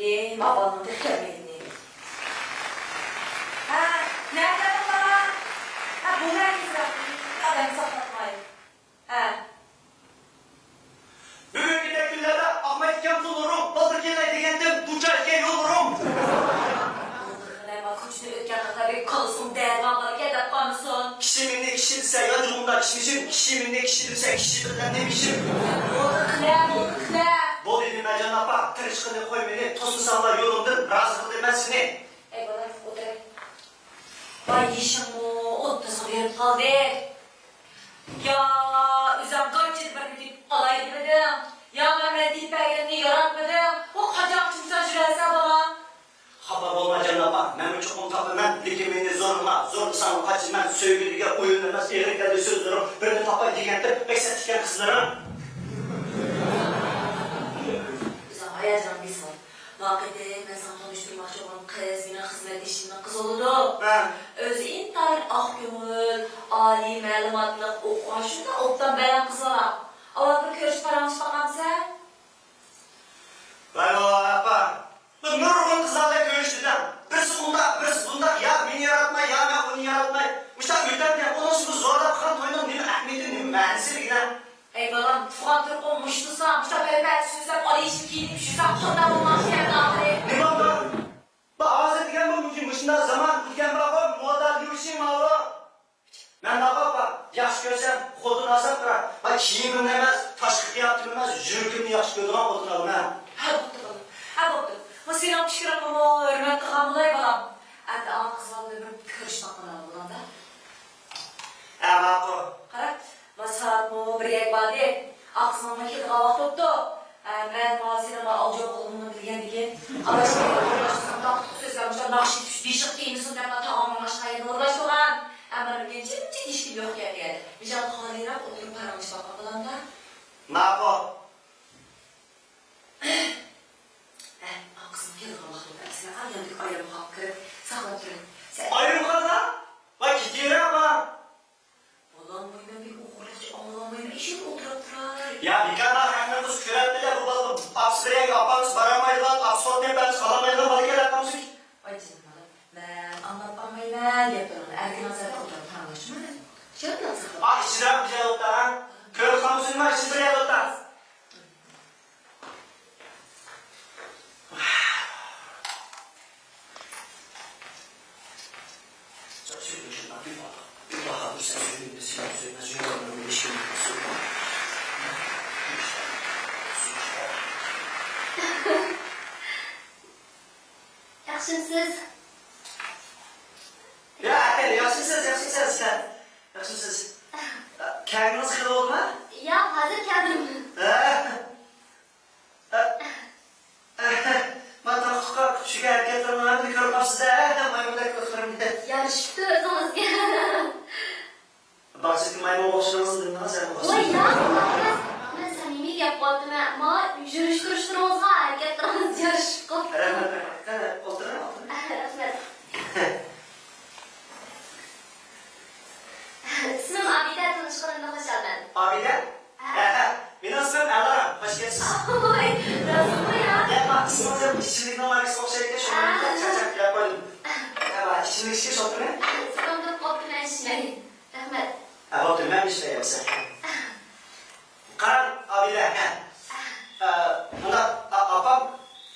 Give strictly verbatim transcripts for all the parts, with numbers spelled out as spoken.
ئى، ما بالىنىڭ تېخى كەلمىگىنى. ھە، نەگە كەلدىڭ بالا؟ ھە، بۇ نەگە كېلىۋاتىدۇ؟ ئادەم ساقلاتماي. ھە. بۈگۈنكىدەك كۈنلەردە ئاقمايدىكەن پۇللىرىڭ، بالدۇر كېلەي دېگەنتىم، دۇچار ئىكەن يوللىرىڭ. بالدۇر قىلەي، ما كوچىنى ئۆتكەن قېتىمدا بىر كاللىسىنىڭ دەردى بار بالا ئىكەن دەپ قالمىسۇن. كىشى مېنى كىشى دېسە، يانچۇقۇمدا كىشمىشىم، كىشى مېنى كىشى دېسە، كىشى بىلەن نېمە ئىشىم؟ بالدۇر قىلە، بالدۇر قىلە. بولدى نېمە جان ئاپا، تىرىشقىنى قوي مېنى، توسمىساڭلا يولۇمدىن، رازى قىلدىم مەن سېنى. ئەي بالام، ئولتۇر. ۋاي، يېشىڭمۇ ئوتتۇزغا بېرىپ قالدى. يا، ئۆزۈڭ گاچچىدا بىر مۇددەت ئالاي دېمىدىڭ؟ يا، مەن مەن دېيىپ بەرگىنىڭنى ياراتمىدىڭ؟ ئۇ قاچانغىچە مۇشۇنداق يۈرەسەن، بالام؟ خاپا بولما جان ئاپا، مەنمۇ چوقۇم تاپىمەن، لېكىن مېنى زورلىما، زورلىساڭ قاچىمەن، سۆيگۈ دېگەن ئويۇن ئەمەس، ئېغىر كەلدى سۆزلىرىڭ، بىرنى تاپاي دېگەنتىم، بەك سەت ئىكەن قىزلىرىڭ. ئۆزۈڭ ھاياجان بېسىڭ. ما قېتىم مەن ساڭا تونۇشتۇرماقچى بولغان قىز مېنىڭ خىزمەتدىشىمنىڭ قىزى بولىدۇ. ھە. ئۆزى ئىنتايىن ئاق كۆڭۈل، ئالىي مەلۇماتلىق، ئوقۇغان شۇنداق ئوبدان بەلەن قىز بالا. ئاۋۋال بىر كۆرۈشۈپ پاراڭلىشىپ باقامسەن؟ ۋاي، ۋاي، ۋاي، ئاپا. بۇ نۇرغۇن قىزلار بىلەن كۆرۈشتۈم. بىرسى ئۇنداق، بىرسى بۇنداق. يا مېنى ياراتماي، يا مەن ئۇنى ياراتماي. مۇشۇنداق ئۆتەمدە، ئۇنىڭ ئۈستىگە زورلاپ قىلغان توينىڭ نېمە ئەھمىيىتى، نېمە مەنىسى دېگىنە؟ ئەي بالام، تۇغان تۇرقۇڭ مۇشتۇسا، مۇشۇنداق پەلپەل چۈشۈرسەم، ئالىيىشىپ كىيىنىپ يۈرسەڭ، قانداق بولماقچى يەردە ئاخىرى؟ نېمە بولدى؟ بۇ ھازىر دېگەن بۇ مۇشۇ، مۇشۇنداق زامان دېگەن بارغۇ، مودا ليۇشىڭ ماۋۇ. مەن ناقاپا، ياخشى كۆرسەم، خوتۇن ئالسام تۇرار. ما كىيىمىمنى ئەمەس، تاشقى قىياپىتىمنى ئەمەس، يۈرىكىمنى ياخشى كۆرىدىغان خوتۇن ئالىمەن. ھە، بوپتۇ بالام. ھە، بوپتۇ. ما سېنىڭ پىكرىڭگىمۇ ھۆرمەت قىلغان بولاي بالام. ئەمدى ئاڭا قىز بالا بىلەن بىر كۆرۈشۈپ باققىنا بولامدا. ھە، ماقۇل. قارا، ما سائەتمۇ بىرگە باردى. ئاقسىمانغا كېتىدىغان ۋاقىت بوپتۇ. ئە، مەن ماۋۇ سېنىڭ ئالجاۋ قىلغىنىڭنى بىلگەندىكىن، ئاداش، ئورۇنلاشسام، تاقتۇق سۆزلەر مۇشۇنداق ناخشا ئېيتىپ، بېشىغا تىيمىسۇن دەپلا تاغامنىڭ ئاشقا يېرىدە ئورۇنلاشتۇرغان. ئەمما مېنىڭچە جىمجىت ھېچكىم يوق ئىكەن دېگەن. مىجان خالىيراق ئولتۇرۇپ پاراڭلىشىپ باققان بولامدا. ماقۇل. ئە، ئاقسىمانغا كېتىدىغان ۋاقىت بوپتۇ. سەن ئا ياندىكى ئايرىمغا قاپقىرىپ ساقلاپ تۇرۇڭ. سەن ئايرىمغا؟ ۋاي، كېتىۋېرە، ئاپا. بالام، ۋاي، مەن بىر ئوغرىلىقچە ئاڭلىۋالمايمەن، ئىشىك ئولتۇراپ تۇراي. يا، بىكاردا خەقنىڭ قىزى كۆرەتتىلە، بۇ بالىنى ئاپىسى بىر يەرگە ئاپارمىسا بارالمايدىغان، ئاپىسى خوتۇن بەرمىسە ئالالمايدىغان بالا ئىكەن، ئاپامسىز. ۋاي جېنىم بالام، مەن ئاڭلاپ باقمايمەن، گەپ بىلەن ئەركىن ئازادە ئولتۇرۇپ پاراڭلاشچىمەن. شۇنداق ساقلاپ. ئا، ئىچىدە بىر يەردە ئولتۇر، ھە؟ كۆرۈپ قالمىسۇن، ئىچىدە بىر يەردە ئولتۇر. ياخشىمسىز؟ يا، ياخشىمسىز، ياخشىمسىز؟ ياخشىمسىز؟ كەلگىنىڭىز خېلى بولدىمۇ؟ ياق، ھازىر كەلدىم. ھە؟ مانا تاققا قوپۇپ چۈشكەن ھەرىكەتلىرىمنىڭ ھەممىنى كۆرۈپ قاپسىز-ھە، مايمۇندەك قىلىقلىرىمنى. يارىشىپتۇ ئۆزىڭىزگە. باغچىدىكى مايمۇنغا ئوخشىدىڭىز دېدىڭىز ھە. ۋاي ياق، ئۇنداق ئەمەس. مەن سەمىمىي گەپ قىلىۋاتىمەن. ماڭا يۈرۈش تۇرۇشلىرىڭىزغا، ھەرىكەتلىرىڭىز يارىشىپقۇ. رەھمەت، رەھمەت. قېنى، ئولتۇرۇڭ، ئولتۇرۇڭ. رەھمەت. ئىسمىم ئابىدە، تونۇشقىنىمدىن خۇشالمەن. ئابىدە؟ ھە، ھە. مېنىڭ ئىسمىم ئەلرام. خوش كەپسىز. ۋاي، راستمۇ يا؟ ياق، ئىسمىڭىز ھەم ئىچىملىكنىڭ ماركىسىغا ئوخشايدىكەن، شۇڭا مەن چاقچاق كېلىپ قويدۇم. ھە، ئىچىملىك ئىچكەچ ئولتۇرمەن. زۇكام تۇرۇپ قاپتۇ، مەن ئىچمەي. رەھمەت. ھە، بوپتۇ، مەن ئىچمەي يەمسەن. قاراڭ، ئابىدە، ھە. ئە، مۇنداق، ئا-، ئاپام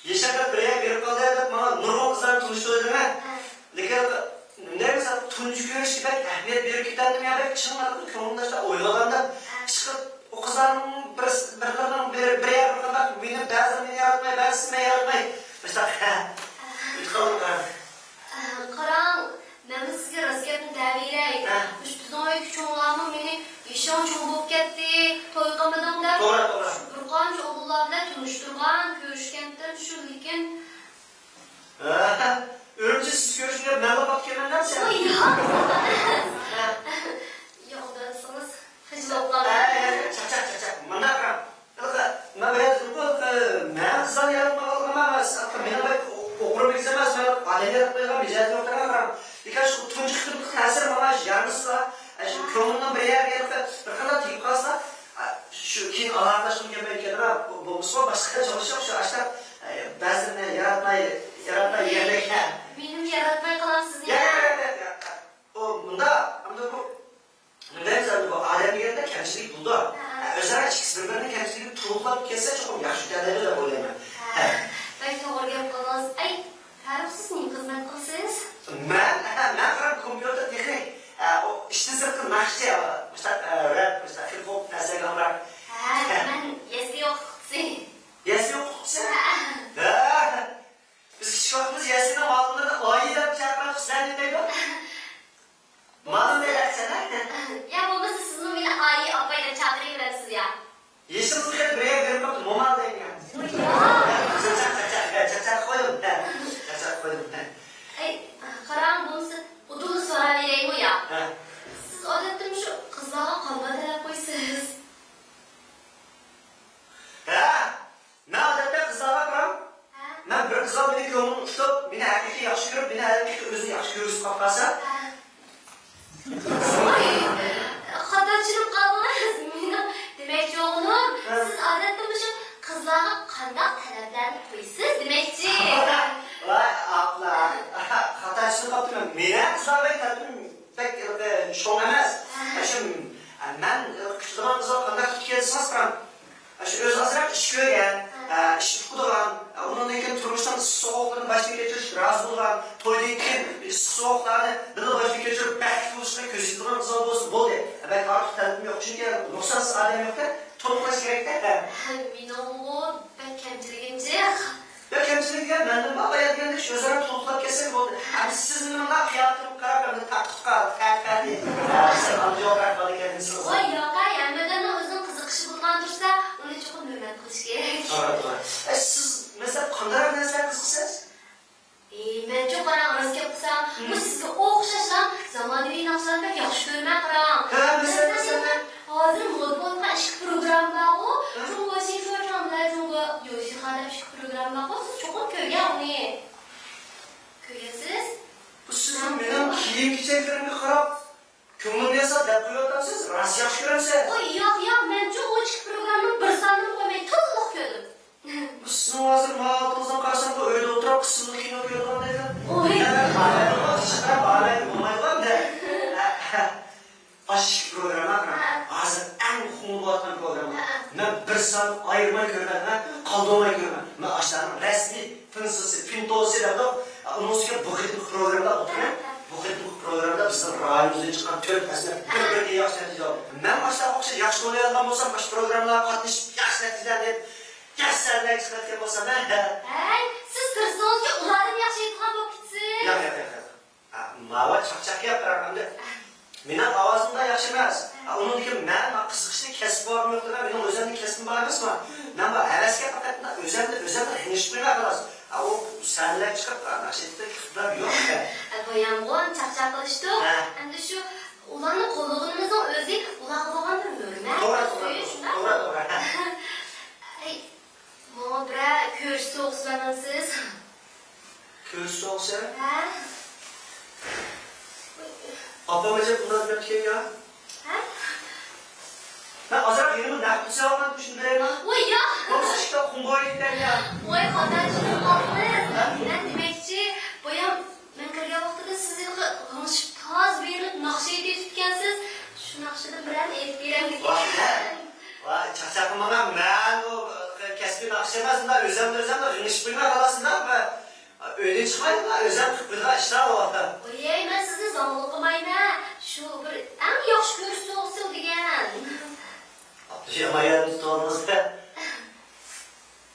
يېشىلغا بىر يەرگە بېرىپ قالدى دەپ ماڭا نۇرغۇن قىزلارنى تونۇشتۇردى دېمە. ھە. لېكىن مەن بولسا تۇنجى كۆرۈشكە بەك ئەھمىيەت بېرىپ كېتەتتىم يا، بەك چىڭ كۆڭلۈمدە شۇنداق ئويلىغاندا، ھە. ئىشقىلىپ، ئۇ قىزلارنىڭ بىرسى، بىرلىرىنىڭ بىر، بىر يەر بىر قانداق مېنى، بەزىلىرى مېنى ياراتماي، بەزىسى مېنى ياراتماي، مۇشۇنداق، ھە، ئۆتۈپ قالدىم، قاراڭ. قاراڭ، مەنمۇ سىزگە راست گەپنى دەۋېرەي. ھە. مۇشۇ بىزنىڭ ئۆيدىكى چوڭلارمۇ مېنى يېشىڭ چوڭ بولۇپ كەتتى، توي قىلمىدىڭ دەپ، توغرا، توغرا، بىر قانچە ئوغۇللار بىلەن تونۇشتۇرغان، كۆرۈشكەنتىم شۇ، لېكىن. ھە، ئۈرۈمچىدە سىز كۆرۈشكەندە مەنلا قاپتىكەنمەن دەمسەن؟ ۋاي، ياق. ھە. ياق، ئۇنداق دېسىڭىز خىجىل بولۇپ قالدىم. ھە، ھە، چاقچاق، چاقچاق. مانا قاراڭ. ھېلىقى، مەن بىر ئاز بۇ، مەن قىزلارنى ياراتمىغانلىقىم ئەمەس. ھېلىقى مېنىڭ بەك ئوغرىم ئېگىز ئەمەس، مەن ئادەمنى ياراتمايدىغان مىجەزىم يوق، قاراڭ. لېكىن شۇ تۇنجى قېتىملىق تەسىر ماڭا يارىمىسىلا، شۇ كۆڭلۈمنىڭ بىر يەرگە ھېلىقى بىر قانداق تېگىپ قالسا، شۇ كېيىن ئالاقىلاشقۇم كەلمەيدىكەن، بولمىسىمۇ باشقا چالىشىق شۇ ئاشتا، بەزىلىرىنى ياراتماي، ياراتماي يەردەك. مېنىمۇ ياراتماي قالامسىز يا، يا؟ يا، يا، يا، يا. ئۇ مۇنداق، ئەمدى بۇ، نېمە دەيمىز ئەمدى، بۇ ئادەم دېگەندە كەمچىلىك بولىدۇ. ھە. ئۆزئارا ئىككىسى بىر-بىرىنىڭ كەمچىلىكىنى تولۇقلاپ كەتسە چوقۇم ياخشى ئۆتەلەيدۇ دەپ ئويلايمەن. ھە، ھە. بەك توغرا گەپ قىلدىڭىز. ئەي، فاروق، سىز نېمە خىزمەت قىلىسىز؟ مەن؟ ھە، مەن قاراڭ كومپيۇتېر تېخنىك. ھە، ئۇ ئىشتىن سىرتقى ناخشىچى، مۇشۇنداق، ھە، رەپ، مۇشۇنداق خىپ-ھوپ نەرسىلەرگە ئامراق. ھە، مەن يەسلى ئوقۇتقۇچىسى. يەسلى ئوقۇتقۇچىسى؟ ھە. ھە. بىز كىچىك ۋاقتىمىزدا يەسلىنىڭ مالىملىرىنى ئايى دەپ چاقىراتتۇق، سىلەر نېمە دەيدۇ؟ مالىم دەيدۇ سەن، ھە؟ يا بولمىسا سىزمۇ مېنى ئايى، ئاپاي دەپ چاقىرىۋېرەمسىز يا؟ يېشىمىزمۇ خېلى بىر يەرگە بېرىپ قاپتۇ، مومال دەيمەن. ۋاي يا! چاقچاق، چاقچاق، ھە، چاقچاق قويدۇم، ھە. چاقچاق قويدۇم، ھە. ئەي، قاراڭ، بولمىسا ئۇدۇللا سوراۋېرەيمۇ يا؟ ھە. سىز ئادەتتە مۇشۇ قىزلارغا قانداق تەلەپ قويىسىز؟ ھە؟ مەن ئادەتتە قىزلارغا قاراڭ. ھە؟ مەن بىر قىزغا مېنى كۆڭلۈم ئۇتۇپ، مېنى ھەقىقىي ياخشى كۆرۈپ، مېنى ھەقىقىي ئۆزىنى ياخشى كۆرگۈسى قىلىپ قالسا. ھە. ۋاي، خاتا چۈشىنىپ قالدىڭىز. مېنىڭ دېمەكچى بولغىنىم، ھە. سىز ئادەتتە مۇشۇ قىزلارغا قانداق تەلەپلەرنى قويىسىز دېمەكچى. ۋاي، ئاپلا. خاتا چۈشىنىپ قاپتىمەن. مېنى قىزلار بەك تەلىپىم بەك، ئە، چوڭ ئەمەس. ھە. شۇ، ئە، مەن، ئە، كۈتىدىغان قىزلار قانداق كۈتكەن دېسىڭىز قاراڭ. شۇ ئۆزى ئازراق ئىش كۆرگەن، ھە. ئە، ئىش ئۇقىدىغان، ئە، ئۇنىڭدىن كېيىن تۇرمۇشنىڭ ئىسسىق سوغۇقلىرىنى باشتىن كەچۈرۈشكە رازى بولغان، تويدىن كېيىن ئىسسىق سوغۇقلارنى بىللە باشتىن كەچۈرۈپ بەختلىك بولۇشىنى كۆزلەيدىغان قىزلار بولسا بولدى. ئە، بەك ئارتۇق تەلىپىم يوق، چۈنكى نۇقسانسىز ئادەم يوق-دە، تولۇقلاش كېرەك-دە. ھە. ھە، مېنىڭمۇ بەك كەمچىلىكىم جىق. يا كەمچىلىك دېگەن مەندىن بار، بايا دېگەندەك شۇ ئۆزئارا تولۇقلاپ كەتسەك بولدى. ئەمدى سىز مېنىڭ قىياپىتىمگە قاراپ، ئەمدى تارتۇپ قال، تەتۈرلەپ، سەن ئاندىن يوقراق بالا ئىكەنسىز. ۋاي ياق، ھەممە ئادەمنىڭ ئۆزىنىڭ قىزىقىشى بولىدىغان تۇرسا، ئۇنى چوقۇم ھۆرمەت قىلىش كېرەك. توغرا، توغرا. ئە، سىز، مەسىلەن، قانداق نەرسىلەرگە قىزىقىسىز؟ ئى، مەنچۇ قاراڭ، راست گەپ قىلسام، ھە. بۇ سىزگە ئوخشاشلا زامانىۋى ناخشىلارنى بەك ياخشى كۆرىمەن، قاراڭ. ھە، مەسىلەن، مەسىلەن، مەسىلەن؟ ھازىر مودا بولغان ئىككى پروگرامما بارغۇ، ھە. جۇڭگو شىنجۇچاڭ بىلەن جۇڭگو يوشىخا دەپ ئىككى پروگرامما بارغۇ، سىز چوقۇم كۆرگەن ئۇنى. كۆرگەنسىز؟ بۇ سىزنىڭ مېنىڭ كىيىم-كېچەكلىرىمگە قاراپ، كۆڭلۈمنى ياساپ دەپ قويۇۋاتامسىز؟ راست ياخشى كۆرەمسىز؟ ئوي، ياق، ياق، مەنچۇ ئۇ ئىككى پروگراممىنىڭ بىر سانىنىمۇ قويماي، تولۇق كۆردۈم. بۇ سىزنىڭ ھازىر ماڭا ئالدىڭىزدىن قارىسام، بۇ ئۆيدە ئولتۇرۇپ قىسىملىق كىنو كۆرىدىغاندەك. ئوي. يا، مەن بارمايدىغان، ھېچقاققا بارمايدىغان بولمايدىغان دە. ئاشۇ پروگرامما ھە. ھازىر ئەڭ خۇڭ بولۇۋاتقان پروگرامما. ھە. مەن بىر سان ئايرىماي كۆرمەن، ھە، قالدۇرماي كۆرمەن. مەن ئاشۇلارنىڭ رەسمىي فىنسىسى، فىنتوسى دەپ، ئۇنىڭ ئۈستىگە بۇ قېتىمقى پروگراممىدا ئولتۇرىمەن. ھە، ھە. بۇ قېتىمقى پروگراممىدا بىزنىڭ رايونىمىزدىن چىققان تۆت خىزمەت بىر-بىرىگە ياخشى نەتىجە ئالدى. مەن ئاشۇنداق ئوخشاش ياخشى ئوينايدىغان بولسام، ئاشۇ پروگراممىلارغا قاتنىشىپ ياخشى نەتىجىلەرنى ياخشى سەھنىلەرگە چىقىۋەتكەن بولسام، ھە، ھە. ھەي، سىز تىرىشسىڭىزچۇ ئۇلاردىن ياخشى ئېيتىدىغان بولۇپ كېتىسىز. ياق، ياق، ياق، ياق. ھە، ماۋۇ چاقچاق گەپ، بىراق ئەمدى مېنىڭ ئاۋازىملا ياخشى ئەمەس. ھە، ئۇنىڭدىن كېيىن مەن قىزىقىشنى كەسىپ بولغان يوق دېمەن، مېنىڭ ئۆزۈمنىڭ كەسپىم بار ئەمەسمۇ. مەن بۇ ھەۋەسكە پەقەت ئۆزۈمنى، ئۆزۈمنى غىڭشىتىپ قويماي خالاس. ھە، ئۇ سەھنىلەرگە چىقىپ، ھە، ناخشا ئېيتىشتا ئىقتىدار يوق. ھە، بايامغۇ چاقچاق قىلىشتۇق. ھە. ئەمدى شۇ ئۇلارنى قوللىغىنىمىزنىڭ ئۆزى ئۇلارغا بولغان بىر ھۆرمەت، توغرا، توغرا، سۆيۈش، شۇنداقمۇ؟ توغرا، توغرا. ھە. ئەي، ماڭا بىرەر كۆرۈش سوۋغىسى بەرمەمسىز؟ كۆرۈش سوۋغىسى؟ ھە. ئاپام ئەجەب ئۇنداق دېمەپتىكەن يا. ھە؟ مەن ئازراق يېنىمغا نەق پۇل سېلىۋالغان، شۇنى بېرەيما؟ ۋاي ياق! بولمىسا ئىشتا قۇم بويىدىكەن يا. ۋاي خاتا چۈشىنىپ قاپسىز. ھە؟ مەن دېمەكچى، بايام مەن كىرگەن ۋاقتىدا سىز ھېلىقى غىڭشىپ تازا بېرىپ ناخشا ئېيتىۋېتىپتىكەنسىز. شۇ ناخشىدىن بىرەرنى ئېيتىپ بېرەمدىكىن. ۋاي، ۋاي، چاقچاق قىلماڭ، مەن ئۇ، ئە، كەسپىي ناخشىچى ئەمەس، مۇنداق ئۆزۈمنى ئۆزۈم غىڭشىتىپ قويماي خالاس، مۇنداق، ئە، ئۆيدىن چىقمايدىغان، ئۆزۈم قىلىپ قويىدىغان ئىشلار ئۇ. ۋاي، مەن سىزنى زاڭلىق قىلمايمەن. شۇ بىر ئەڭ ياخشى كۆرۈش سوۋغىسى دېگەن. يامان يەردىن تۇتۇۋالدىڭىز-دە.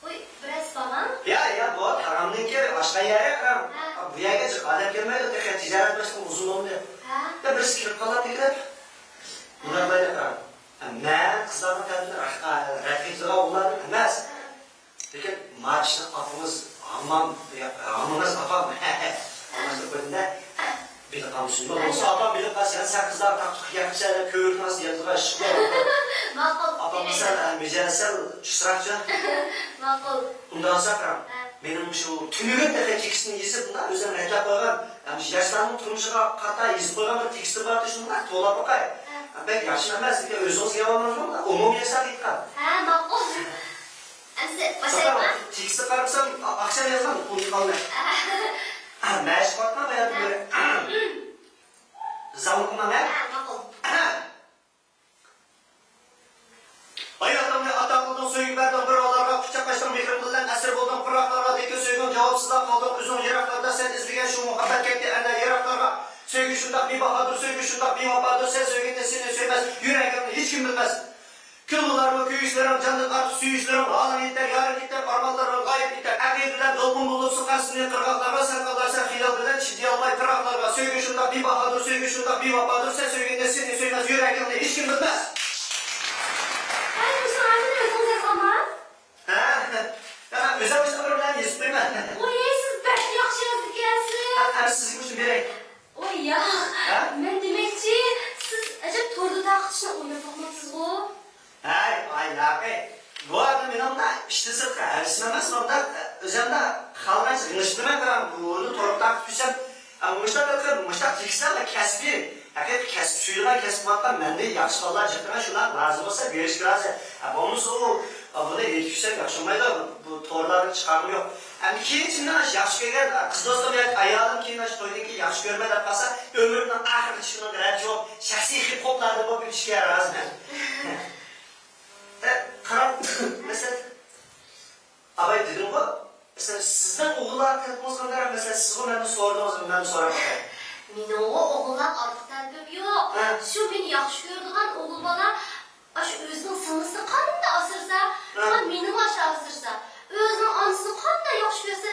ۋاي، بىرەرسى بارمۇ؟ يا، يا، بۇ تاغامنىڭكى ئاچقان يەرى، ھە. ھە، بۇ يەرگە جىق ئادەم كەلمەيدۇ، تېخى تىجارەت باشلىغىلى ئۇزۇن بولدى. ھە. يا، بىرسى كىرىپ قالاتتى دەپ. ھە. مۇرات باي دەپ قاراڭ. ھە، مەن قىزلارنىڭ تەلىپىنى رەت، رەت قىلىدىغان ئوغۇللاردىن ئەمەس. لېكىن ما ئىشنى ئاپىڭىز، ھاممام، يا، ھاممىڭىز ئاپام. ھاممام دەپ قويدۇم-دە. بىلىپ قالمىسۇن. بولمىسا ئاپام بىلىپ قالسا، يەنە سەن قىزلار تارتۇق يەپ سەن كۆرۈپ قالسا ياتىدىغان ئىشىك بار. ماقۇل. ئاپام بولسا، مىجەزى سەل چۇسراقچۇ. ماقۇل. ئۇنداق بولسا قاراڭ. ھە. مېنىڭ شۇ تۈنۈگۈن تېخى چېكىسىنى يېزىپ، مۇنداق ئۆزۈم رەتلەپ قويغان، ھەم ياشلارنىڭ تۇرمۇشىغا قارىتا يېزىپ قويغان بىر تېكىستىم بار، شۇنى مۇنداق توۋلاپ باقاي. ھە. بەك ياخشى ئەمەس، لېكىن ئۆزىڭىز يەۋالماڭ، ئومۇميۈزلۈك ئېيتقان. ھە، ماقۇل. ئەمدى باشلايمەن. تېكىستكە قارىسام، ئا-، ئاخشام يازغان، ئۇنتۇپ قالدىم. مەشىق قىلىۋاتقان باياتتىن بېرى. زاڭلىق قىلماڭ، ھە؟ ھە، ماقۇل. ھاياتىڭنى ئاتا قىلدىڭ، سۆيگۈ بەردىڭ بىراۋلارغا، قۇچاق ئاچتىڭ مېھرىڭ بىلەن، ئەسىر بولدۇڭ پىراقلارغا، لېكىن سۆيگۈڭ جاۋابسىزلا قالدىڭ، ئۆزۈڭ يىراقلاردا، سەن ئىزدىگەن شۇ مۇھەببەت كەتتى ئەنە يىراقلارغا. سۆيگۈ شۇنداق بىباھادۇر، سۆيگۈ شۇنداق بىۋاپادۇر، سەن سۆيگەندە سېنى سۆيمەس، يۈرەكىڭنى ھېچكىم بىلمەس. كۈلمىلەرمۇ كۆيۈشلىرىڭ، جاندىن ئارتۇق سۆيۈشلىرىڭ، ھالىڭ يېتەر، يارىڭ يېتەر، ئارمانلىرىڭ غايىپ يېتەر. ئەقىدە بىلەن دولقۇن بولۇپ سۇقار سېنى قىرغاقلارغا، سەن قالارسەن خىيال بىلەن، چىدىيالماي پىراقلارغا. سۆيگۈ شۇنداق بىباھادۇر، سۆيگۈ شۇنداق بىۋاپادۇر، سەن سۆيگەندە سېنى سۆيمەس، يۈرەكىڭنى ھېچكىم بىلمەس. ھەي، مۇشۇ ئەمدى ئۆزىڭىز يازغانما؟ ھە؟ ھە، مەن ئۆزۈم مۇشۇ ئەمرىم بىلەن يېزىپ قويىمەن. ۋاي، سىز بەك ياخشى يازىدىكەنسىز. ھە، ئەمدى سىزگە مۇشۇنى بېرەي. ۋاي ياق، ھە؟ مەن دېمەكچى، سىز ئەجەب توردا تارقىتىشنى ئويلاپ باقماپسىزغۇ؟ ھەي، ئايلاقى. بۇ ئادەم مېنىڭ مۇنداق ئىشتىن سىرتقى ھەۋىسىم ئەمەس، مۇنداق ئۆزۈمدە خالىغانچە غىڭشىپ تۇرىمەن، قاراڭ، بۇنى تورغا تارقىتىپ قويسام، ئە، مۇشۇنداق قىلىپ، مۇشۇنداق تېكىستلەر كەسپىي، ھەقىقىي كەسىپ سۆيىدىغان كەسىپ بولۇۋاتقان مەندىن ياخشى بالىلار جىققىنا شۇنداق رازى بولسا بېرىشكە رازى. ئە، بولمىسا ئۇ، ئە، بۇنى ئېيتىپ يۈرسەم ياخشى بولمايدۇ، بۇ تورلارغا چىقارغۇم يوق. ئەمدى كېيىن ئىچىمدىن ئاشۇ ياخشى كۆرگەن، ئە، قىز دوستۇم ياكى ئايالىم كېيىن ئاشۇ تويدىن كېيىن ياخشى كۆرىمەن دەپ قالسا، ئۆمرۈمنىڭ ئاخىرىغىچە شۇنىڭغا رەت يوق، شەخسىي خىپ خوپلاردىن بولۇپ ئۆتۈشكە رازىمەن. ئە، قاراڭ، مەسىلەن، ئاباي دېدىمغۇ، مەسىلەن، سىزنىڭ ئوغۇللارغا تەلىپىڭىز قانداق؟ مەسىلەن، سىزغۇ مەندىن سورىدىڭىزمۇ، مەندىن سوراپ باقاي. مېنىڭغۇ ئوغۇللارغا ئارتۇق تەلىپىم يوق. ھە. شۇ مېنى ياخشى كۆرىدىغان ئوغۇل بالا ئاشۇ ئۆزىنىڭ سىڭلىسىنى قانداق ئاسرىسا، ھە، شۇڭا مېنىمۇ ئاشۇ ئاسرىسا، ئۆزىنىڭ ئانىسىنى قانداق ياخشى كۆرسە،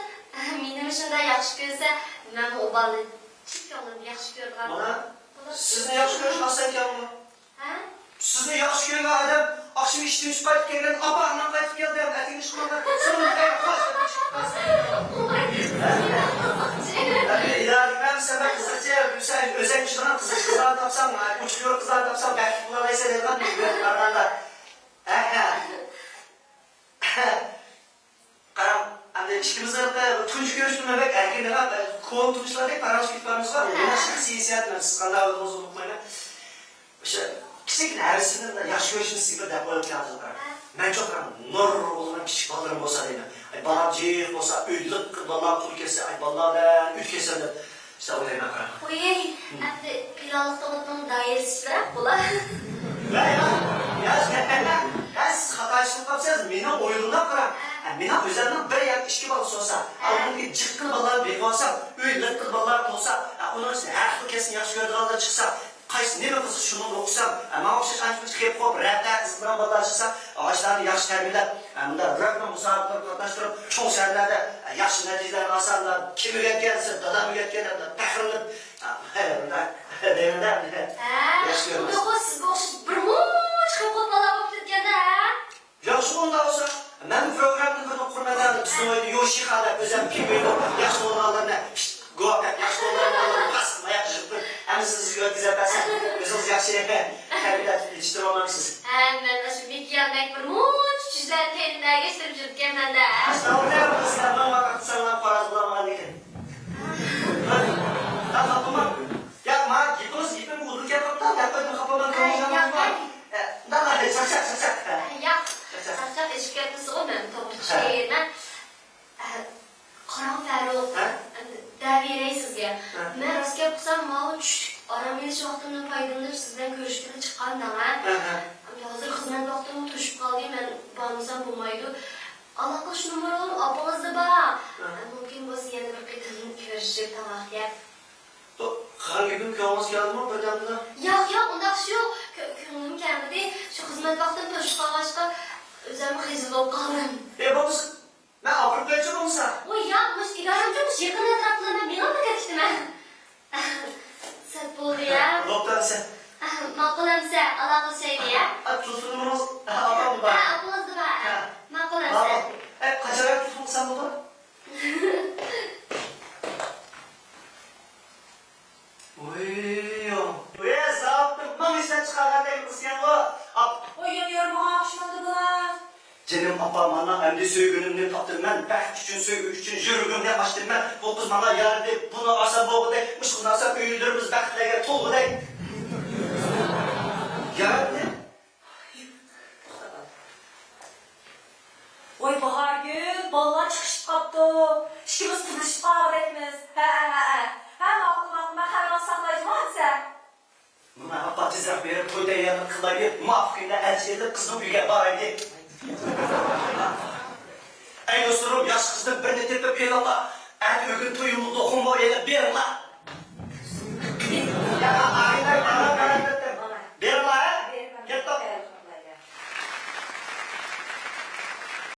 مېنىمۇ شۇنداق ياخشى كۆرسە، مەنمۇ ئۇ بالىنى چىن كۆڭلۈمدىن ياخشى كۆرىدىغان. مانا، سىزنى ياخشى كۆرۈش ئاسانكەنغۇ. ھە؟ سىزنى ياخشى كۆرگەن ئادەم ئاخشىمى ئىشتىن چىقىپ قايتىپ كەلگەندە، «ئاپا، مەن قايتىپ كەلدىم، ئەتىگىنى ئىشقا ماڭغىن، سىڭلىم خەير، خوش» دەپ چىقىپ قالسا. ئىلاھىم، سەن بەك قىزىقچى، سەن ئۆزەك ئۇچىدىغان قىزىق قىزلارنى تاپساڭ، ئۇچۇر قىزلارنى تاپساڭ، بەختلىك بولالايسەن دەيدىغان بىر قارىغاندا. ھە، ھە. قاراڭ، ئەمدى ئىككىمىزنىڭ تۇنجى كۆرۈشتىن بەك ئەركىن، كونا تونۇشلاردەك پاراڭلىشىپ كېتىپ بارىمىزغۇ، ھە، مۇناسىۋەت سىياسىيەت بىلەن سىز قانداق ئۆزىڭىزنى ئۇقمايمەن. ئۆشە كىچىككىنە ھەۋىسىمدىن ياخشى كۆرۈشنى سىزگە بىر دەپ قويۇپ كەلدىم، قاراڭ. ھە. مەن چوقۇم نۇرغۇنلىغان كىچىك بالىلىرىم بولسا دەيمەن. ئاي، بالام جىق بولسا، ئۆيلۈك بالىلار پۇل كەتسە، ئاي، بالىلار بىلەن ئۆتكەزسەم دەپ. شۇنداق ئويلايمەن، قاراڭ. ئويەي، ئەمدى پىلانلىق تۇغۇتنىڭ دائىرىسى چىرايلىق بولا. يا، يا، يا، يا، سىز خاتا چۈشىنىپ قاپسىز. مېنىڭ ئويۇنۇمدا قاراڭ. ھە، مېنىڭ ئۆزۈمنىڭ بىر ياكى ئىككى بالىسى بولسا، ھە، ئالدىمدىكى جىققىنا بالىلارنى بېقىۋالسام، ئۆي لىققىدە بالىلار تولسا، ھە، ئۇنىڭ ئىچىدە ھەر خىل كەسىپنى ياخشى كۆرىدىغانلار چىقسا، قايسى نېمە قىلسا شۇنىڭدا ئوقۇسام، ھە، ماڭا ئوخشاش ئانچە-مۇنچە خېپ-خوپ، رەپە قىزىقىدىغان بالىلار چىقسا، ئاشۇلارنى ياخشى تەربىيەلەپ، ھە، مۇنداق رەپنىڭ مۇسابىقىلىرىغا قاتناشتۇرۇپ، چوڭ شەھەرلەردە، ھە، ياخشى نەتىجىلەرنى ئالسا، مۇنداق كىم ئۆگەتكەن دېسە، دادام ئۆگەتكەن دەپ پەخىرلىنىپ، ھە، مۇنداق دەيمەن-دە. ھە، ياخشى كۆرىمىز. شۇنداققۇ، سىزگە ئوخشاش بىر مۇنچە خېپ-خوپ بالىلار بولۇپ كەتكەندە، ھە؟ ياخشى، ئۇنداق بولسا، مەنمۇ پروگراممىنى بىرنى قۇرىمەن، بىزنىڭ ئۆيدە يوشىخا دەپ ئۆزۈم پىڭگۇىن بولۇپ ياخشى بولىدىغانلىرىنى گوۋا دەپ ياخشى بولىدىغانلىرىنى پاس ماياق يىغىپ، ھەممىسىنى سىزگە ئۆتكۈزۈپ بەرسەم، ئۆزىڭىز ياخشى تەربىيەلەپ يېتىشتۈرۈۋالمامسىز؟ ھە، مەن ئاشۇ مىكىياندەك بىر مۇنچە چۈجىلەرنى تەيىنلەرگە ئىشلىتىپ يۈرىدىكەنمەن-دە. ئەستەغپۇرۇللا، سىلەر ماڭا قاراپ ساڭلار قاراز بولالمىغاندىكىن. ھە، خاپىماڭ. ياق، ماڭا گېپىڭىز گېپىم ئۇدۇل گەپ قىلىپ دەپ قويدۇم، خاپىمەن، ھە، كۆڭلۈڭ ياق، يانمىغان. ھە. ھە، ئۇنداقلا، چاقچاق، چاقچاق. ھە. ياق، چاقچاق. چاقچاق ئېشىپ كەتمىسىغۇ، مەن توغرا چۈشىنەلمەن. ھە. قاراڭ، فاروق، ھە؟ دەۋېرەي سىزگە. ھە. مەن راست گەپ قىلسام، ماۋۇ چۈشلۈك ئارام ئېلىش ۋاقتىمدىن پايدىلىنىپ سىز بىلەن كۆرۈشكىلى چىققانىدىم، ھە؟ ھە، ھە. ھازىر خىزمەت ۋاقتىممۇ توشۇپ قالدى، مەن بارمىسام بولمايدۇ. ئالاقىلىشىش نومۇرىڭىزمۇ ئاپىڭىزدا بار. ھە. مۇمكىن بولسا يەنە بىر قېتىم كۆرۈشۈپ، تاماق يەپ. بۇ قىلغان گېپىم كۆڭلىڭىزگە كەلدىمۇ بىردەمدىلا؟ ياق، ياق، ئۇنداق ئىش يوق. كۆ-، كۆڭلۈم كەلمىدى. شۇ خىزمەت ۋاقتىم توشۇپ قالغاچقا، ئۆزۈممۇ خىجىل بولۇپ قالدىم. ئى، بولمىسا، مەن ئاپىرىپ قويايچۇ بولمىسا؟ ۋاي ياق، مۇشۇ ئىدارەمچۇ، مۇشۇ يېقىن ئەتراپلىرىدا مەن مېڭىپ كېتىپ كېتىمەن. سەت بولدى يا. بوپتۇ ئەمىسە. ماقۇل ئەمىسە، ئالاقىلىشايلى يا. ئا، تېلېفون نومۇرىڭىز ئاپامدا بار. ھە، ئاپىڭىزدا بار. ھە. ماقۇل ئەمىسە. ماقۇل. ئە، قاچانراق تېلېفون قىلسام بولىدۇ؟ ۋوي، ۋوي، زاۋۇتتىن مىڭ ئىشلەپ چىقارغاندەك قىزكەنغۇ. ئاپ. ۋوي، يەنە يارىمىغان ئوخشىمامدۇ بۇ؟ جېنىم ئاپا، مانا ئەمدى سۆيگۈنۈمنى تاپتىم مەن، بەخت ئۈچۈن، سۆيگۈ ئۈچۈن يۈرىكىمنى ئاچتىم مەن. بۇ قىز ماڭا يارىدى، بۇنى ئالسام بولغۇدەك، مۇشۇ قىزنى ئالسام ئۆيلىرىمىز بەختلەرگە تولغۇدەك. ياراتتى. ۋاي، باھا ھە، ھە، ھە، ھە. ھە، ماقۇل، ماقۇل، مەن خەۋىرىڭنى ساقلايدىغان دېسە. مانا ئاپا، تېزرەك بېرىپ توي تەييارلىق قىلايلى، مۇۋاپىق كۈندە ئەتىگەنلا قىزنىڭ ئۆيىگە بارايلى. ئەي دوستلىرىم، ياخشى قىزدىن بىرنى تېپىپ ئېلىڭلار. ئەتە ئۆگۈن تويۇمنى توخۇم بويايلى، بېرىڭلار.